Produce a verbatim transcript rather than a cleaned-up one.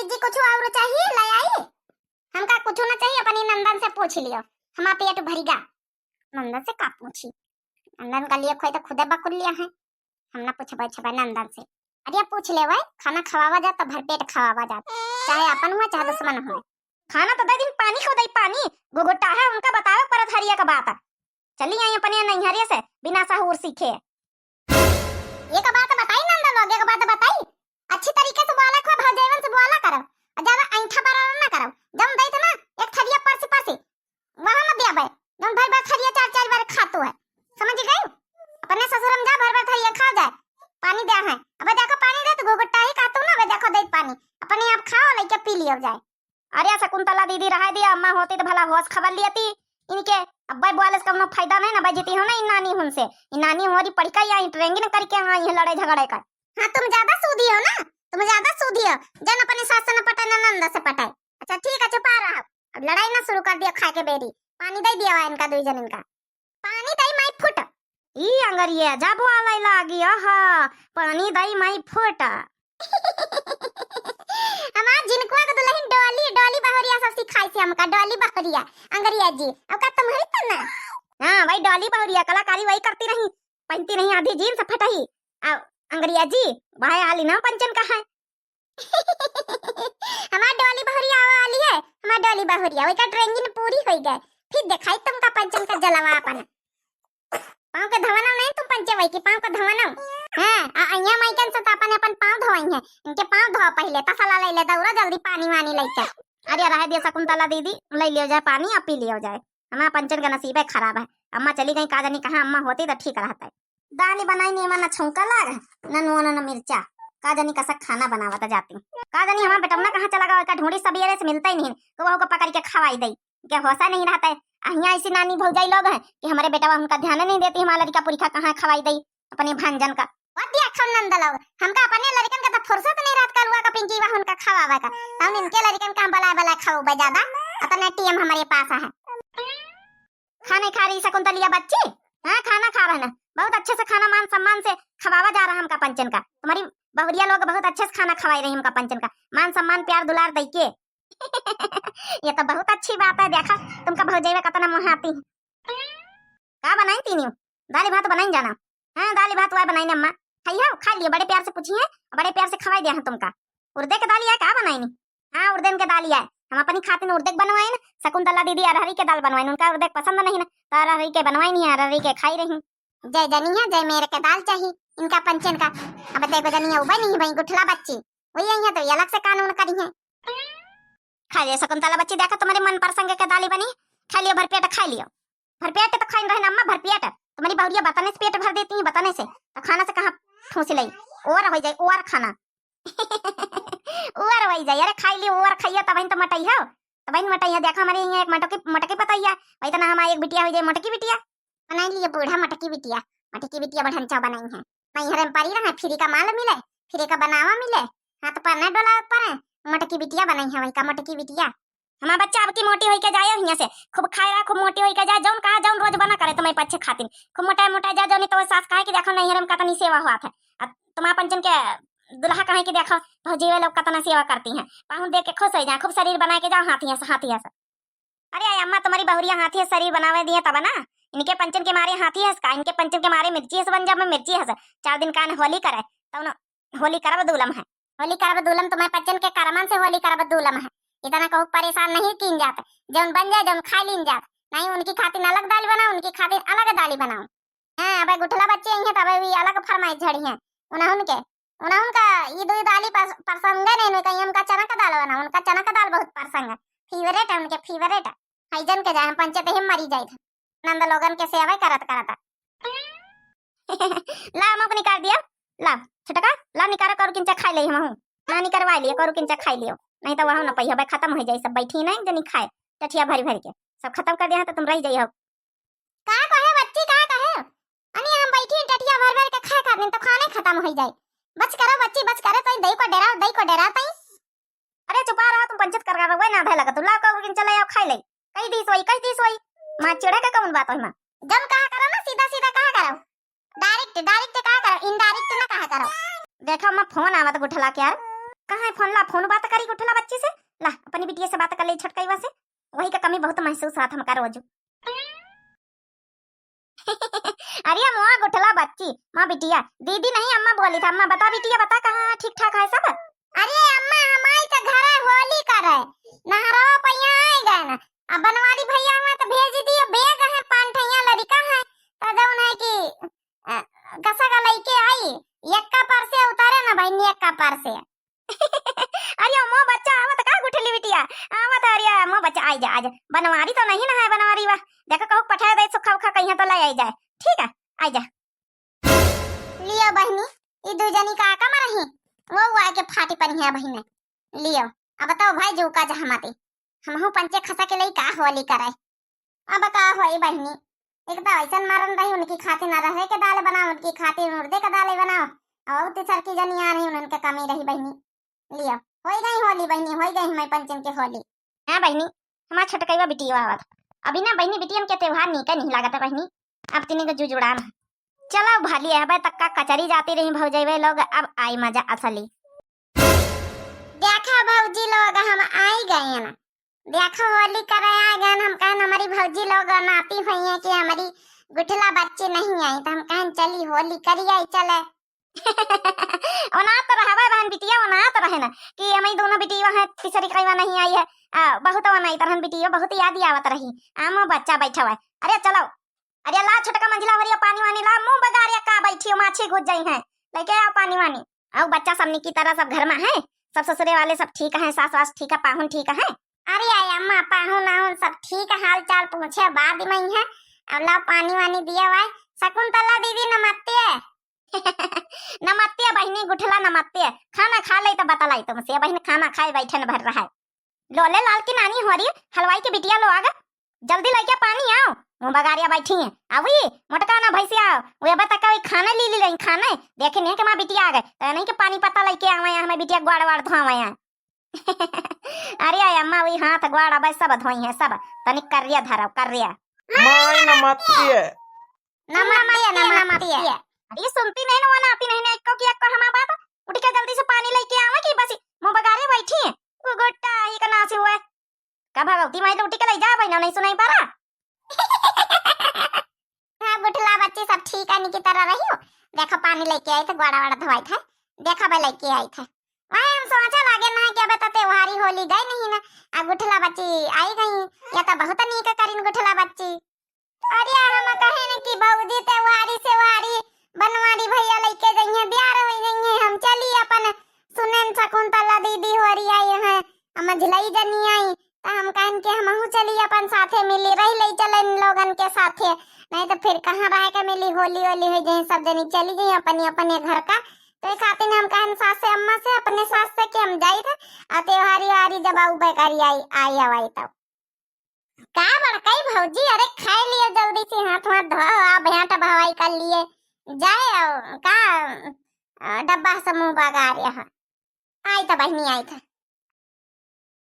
जी, कुछ और चाहिए, ले आई? हमका कुछ ना चाहिए, अपनी नंदन से पूछ लियो, हमार पेट भरिगा। नंदन से का पूछी, नंदन का लिए खोई तो खुदे बकुल लिया है। हम ना पूछबे छबे नंदन से। अरे पूछ लेवे, खाना खवावा जात तो भरपेट खवावा जात, चाहे अपन हुए चाहे दुश्मन हुए। खाना तो दे दिन, पानी को दे पानी, घुघुटाहे उनका बतावे परत हरिया का बात। चली आई अपने नैहरे से बिना सहूर सीखे। एक बात बताई नंदन लोग, एक बात बताई, अच्छी तरीके से बोला करो, भौजैवन से बोला करो, और ज्यादा ऐंठा बराबर ना करो। जौन देत ना एक थरिया परसी परसी, वहाँ मत दिया बे, जौन भर भर थरिया चार चार बार खातू है, समझ गई? अपने ससुर में जा, भर भर थरिया खाओ जाए, पानी दे है। अबे देखो पानी दे तो घुघुटाही खातू ना, अबे देखो दे पानी, अपने आप खाओ, लेके पी लियो जाए। अरे शकुंतला दीदी, रहे दिया, अम्मा होती तो भला होश खबर लियती इनके। अब्बे बोले से कौनो फायदा नहीं ना, बजती हो ना इन नानी हुन से। इन नानी होरी पढ़ के आई, ट्रेनिंग करके आई है लड़े झगड़े का। हाँ, तुम ज्यादा सूधी हो ना, तुम ज्यादा सूधी हो। जन अपनी सास से न पटाए, न नंदा से पटाए। अच्छा ठीक है, चुपा रहो, अब लड़ाई ना शुरू कर दियो खाए के बेरी। पानी दे दिया इनका दुई जन इनका। पानी दई माई फुट। ई अंगरिया जब वाला लागी, आहा, पानी दई माई फुट। हमार झिनकुआ के दुल्हन डॉली, डॉली बहुरिया सब सिखाई से हमका, डॉली बहुरिया, अंगरिया जी। अब का तुम्हारी तो ना? हाँ, वही डॉली बहुरिया कलाकारी वही करती रही, पहनती रही आधी जींस फटही। आ, अंगरिया जी, भाई आली ना पंचन का है। हमार डॉली बहुरिया आवे वाली है, हमार डॉली बहुरिया, ओकर ट्रेनिंग पूरी होई गए, फिर दिखाई तुमका पंचन का जलवा अपन। पाँव के धवना नहीं तुम पंचे वही की, पाँव के धवना। हाँ, आ अइया माइकन से तो अपन, अपन पाँव धोई है, इनके पाँव धो पहले, तसला ले ले, दौड़ा जल्दी पानी वानी लेके। अरे रहे दिया शकुंतला दीदी, ले लियो जाए पानी, आ पी लियो जाए। हमार पंचन का नसीबे खराब है, अम्मा चली गई, का जानी कहाँ अम्मा होती तो ठीक रहता है। दाल बनाई नहीं, ना छौंका लाग, ना नून, ना मिर्चा। का जानी कसा खाना बनावत जाती। का जानी हमार बेटवना कहाँ चला गवा, का ढूंढी, सबेरे से मिलता ही नहीं, तो वहू को पकड़ के खवाई दई। क्या होशा नहीं रहता है। अहिया ऐसी नानी भौजाई लोग हैं कि हमारे बेटवा उनका ध्यान नहीं देती, हमारा लड़का पुरखा कहाँ खवाई दई अपने भांजन का। वो देखो नंद लोग, हमका अपने लड़कन का तो फुर्सत नहीं रहत कलुआ का पिंकी बा उनका खवावे का। तो हम इनके लड़कन का हम बलाए बलाए खवाबे ज्यादा, अतने टीएम हमारे पास है। खाने खा रही शकुंतलिया बच्ची? हाँ, खाना खा रहे ना। बहुत अच्छे से खाना मान सम्मान से खवावा जा रहा हमका पंचन का। तुम्हारी बहुरिया लोग बहुत अच्छे से खाना खवाई रही हमका पंचन का। मान सम्मान प्यार दुलार दई के। ये तो बहुत अच्छी बात है, देखा तुमका भौजैया कतना मोहाती है। का बनाई तीनियो? दाली भात बनाई जाना। हाँ, दाली भात वह बनाई अम्मा। खाई हो, खा लियो, बड़े प्यार से पूछी है, बड़े प्यार से खवाई दिया है तुमका। उर्दे के दाली है का बनाई नी? हाँ, उर्देन के दाली है। हम अपनी खातिन उर्दे के बनवाइन, शकुंतला दीदी अरहरी के दाल बनवाइन, उनका उर्दे के पसंद नहीं ना, तो अरहरी के बनवाई नहीं, अरहरी के खाई रही। जय जनी है, जय मेर के दाल चाही इनका पंचन का। अब देखो जनी है, उबे नहीं भाई गुठला बच्ची, वही आई है तो ये अलग से कानून करी है। खा लियो शकुंतला बच्ची, देखा तुम्हारे मन पसंद के दाली बनी, खा लियो भरपेट, खा लियो भरपेट। तो खाइन रहे ना अम्मा भरपेट, तुम्हारी बहुरिया बतने से पेट भर देती है, बतने से। तो खाना से कहाँ ठूस लई, और हो जाए और खाना। और हो जाए, अरे खाई लियो, और खाइयो तब तो मोटाई हो, तब मोटाई हो। देखा हमारे यहाँ एक मोटकी, मोटकी पतैया, वही तो ना हमारी एक बिटिया हो जाए मोटकी बिटिया। बनाई लिए बूढ़ा मटकी बिटिया, मटकी बिटिया बढ़न चाव बनाई है। नैहरे में परी रहे, फ्री का माल मिले, फ्री का बनावा मिले, हाथ पर न डोला परे, मटकी बिटिया बनाई है, वही का मटकी बिटिया। हमार बच्चा अब की मोटी होई के जाए हियां से, खूब खाए रहा, खूब मोटी होई के जाए, जौन कहा जौन रोज बना करे तुम्हारे पच्छे खातिर, खूब मोटाए मोटाए जा, जौन तो सास कहे कि देखो नैहरे में कतनी सेवा हुआ था, अब तुम्हारा पंचन के दुल्हा कहे कि देखो भौजी वे लोग कतना सेवा करती हैं, पाहुन देख के खुश हो जाए, खूब शरीर बनाए के जाओ हाथिया से, हाथिया से। अरे अम्मा, तुम्हारी बहुरिया हाथी है, शरीर बनावे दिए तब ना। इनके पंचन के मारे हाथी है का, इनके पंचन के मारे मिर्ची है, बन जा मैं मिर्ची है। चार दिन कान होली करे, तब न होली करब दूलम है। होली करब दूलम, तुम्हारे पंचन के करमन से होली करब दूलम है। इतना कहू परेशान नहीं कीन जात, जौन बन जाए जौन खा लीन जात। नहीं उनकी खातिर अलग दाल बनाओ, उनकी खातिर अलग दाली बनाओ। हाँ, अबे गुठला बच्चे आई हैं, तबे भी अलग फरमाइश झड़ी हैं। उन्हें उनके, उन्हें उनका ये दो दाली पस-, पसंद है नहीं, उनका, ये उनका चना का दाल बना, उनका चना का दाल बहुत पसंद है, फेवरेट है उनके, फेवरेट है। हाई जन के जाए, हम पंचे ते हम मरी जाए थे। नंद लोगन के सेवा करत करत। ला, मुख निकाल दिया, ला, छोटका, ला निकाल, करू किंचा खाई ले हम हूँ। ना निकरवा लियो, करू किंचा खाई लियो, नहीं तो वहाँ न पहिया, खत्म हो जाए सब, बैठी ना एक जनी खाए, टठिया भरी भरी के, सब खत्म कर दिया है तो तुम रह जाइए। का कहे बच्ची, का कहे? अनी हम बैठी टटिया भर भर के खाए खातिर तो खाने खत्म हो जाए। बच करो बच्ची, बच करो, तई दई को डराओ, दई को डराओ तई। अरे चुपा रहा तुम, पंचत कर रहा, वही ना धै लगा तू, लाओ कौर किन चले आओ खाई ले। कही दी सोई, कही दी सोई। माँ चिढ़े के कौन बात होई माँ? जम कहा करो ना, सीधा सीधा कहा करो। डायरेक्ट, डायरेक्ट कहा करो, इनडायरेक्ट ना कहा करो। देखो माँ फोन आवत गुठला के यार। कहाँ है फोन? ला फोन बात करी गुठला बच्ची से, ला अपनी बिटिया से बात कर ले छोटकईवा से, वही का कमी बहुत महसूस होत हमका रोजू। अरे मोआ गुठला बच्ची, मोआ बिटिया, दीदी नहीं अम्मा बोली था। अम्मा बता बिटिया बता, कहाँ है, ठीक ठाक है सब? अरे अम्मा हमारी तो घर है, होली करे, नहरवा पैया आए गए ना, अब बनवारी भैया हुआ तो भेज दियो, बेग है पान ठैया लड़का है, तो जौन है कि अ, गसा का लइके आई, यक्का पर से उतारे ना बहिनी, यक्का पर से। अरे मोआ बच्चा आवत का गुठली बिटिया? आवत अरे मोआ बच्चा, आई जा, आई जा। बनवारी तो नहीं ना है, बनवारी वा। देखो कहूँ पठाए दे सुखा उखा कहीं तो ले आई जाए। ठीक है, आई जा। लियो बहिनी, ई दू जनी का कम रही, वो हुआ के फाटी परी है बहिने। लियो, अब तो भाई जो का जहमती, हमहू पंचे खसा के लई का होली करे। अब का होई बहिनी, एक तो ऐसन मरन रही, उनकी खातिर ना रहे के दाल बनाओ, उनकी खातिर मुर्दे का दाल बनाओ, और तीसर की जनी आ रही, उनके कमी रही बहिनी। लियो, होई गई होली बहिनी, होई गई हमारे पंचन के होली। हाँ बहिनी, हमार छोटकईवा बिटिया आवत। अभी ना बहिनी बिटियन के त्योहार नीके नहीं लागत है बहिनी, अब तिनी के जुजुड़ान। चलो भाली, अबे तक का कचरी जाती रही भौजैवे लोग, अब आई मजा असली। देखा भौजी लोग, हम आई गए ना, देखो होली करे आ गए, हम कहन हमारी भौजी लोग नाती हुई है कि हमारी गुठला बच्ची नहीं आई, तो हम कहन चली होली करी आई चले। ओना तो रहबे बहन बिटिया, ओना तो रहे ना कि हमारी दोनों बिटिया है, तीसरी कईवा नहीं आई है। आ, बहुत ओना इतर हम बिटिया बहुत याद आवत रही। आमो बच्चा बैठा हुआ है। अरे चलो, अरे ला छोटका मंझला होरिया पानी वानी ला, मुँह बगारिया का बैठी हो, माछी घुस जाई है, लेके आओ पानी वानी। और बच्चा सब निकी तरह सब घर में है, सब ससुरे वाले सब ठीक है, सास वास ठीक है, पाहुन ठीक है। अरे आय अम्मा, पाहुन आहुन सब ठीक है, हाल चाल पूछे बाद में ही है। अब ला पानी वानी दिया हुआ है। शकुंतला दीदी नमस्ते। नमस्ते बहिनी गुठला नमस्ते। खाना खा ले तो बतलाई तुमसे, बहिन खाना खाए बैठन भर रहा है। लोले लाल की नानी होरी, हलवाई के बिटिया लोग, जल्दी लइके पानी आओ, मुँह बगारिया बैठी है। अवी मोटका ना भैंसिया, वे बता के खाने ली ली रही, खाने देखे नहीं कि माँ बिटिया आ गए, तो नहीं कि पानी पत्ता लइके आवे हैं, हमें बिटिया ग्वाड़ वाड़ धोवे हैं। अरे आय अम्मा, वही हाथ ग्वाड़ अब सब धोई है सब, तनिक करिया धरव करिया। माई नमस्ते। नमस्ते, नमस्ते। अरे सुनती नहीं ना, वो ना आती नहीं ना, एक्को की एक्को हमा बात। उठ के जल्दी से पानी लेके आवे कि बस मुँह बगारे बैठी है। वो गोटा ही का नासी हुए। का भगवती माई तो उठ के ले जा बहिना, नहीं सुनाई पारा। हाँ, गुठला बच्ची सब ठीक है, निकी तरह रही हो। देखो पानी लेके आई थे, ग्वाड़ा वाड़ा धोवाई थे। देखो बे लेके आई थे। वही हम सोचा लागे ना कि अबे तो त्योहारी होली गई नहीं ना। आ गुठला बच्ची आई गई, या तो बहुत नीक करिन गुठला बच्ची। अरे हम कहेन कि भौजी त्योहारी सेवारी बनवारी भैया लइके जइहें, बियार होई जइहें, हम चली अपन सुनेन शकुंतला दीदी होरी आई हैं, हम झिलई जनी आई, तो हम कहन कि हमहू चली अपन साथे मिली रही ले चले इन लोगन के साथे, नहीं तो फिर कहाँ रह के मिली, होली होली हो जाए, सब जनी चली जाए अपने अपने घर का। तो ये खातिर हम कहन सास से अम्मा से अपने सास से कि हम जाई थे, आ त्योहारी वारी जब आऊ बेकारी आई, आई आवाई तब। का बड़कई भौजी, अरे खाए लिए जल्दी से, हाथ वाथ धो, आ भेंट भवाई कर लिए, जाए आओ, का, अ, डब्बा से मुँह बगारे है। आई त बहिनी आई था।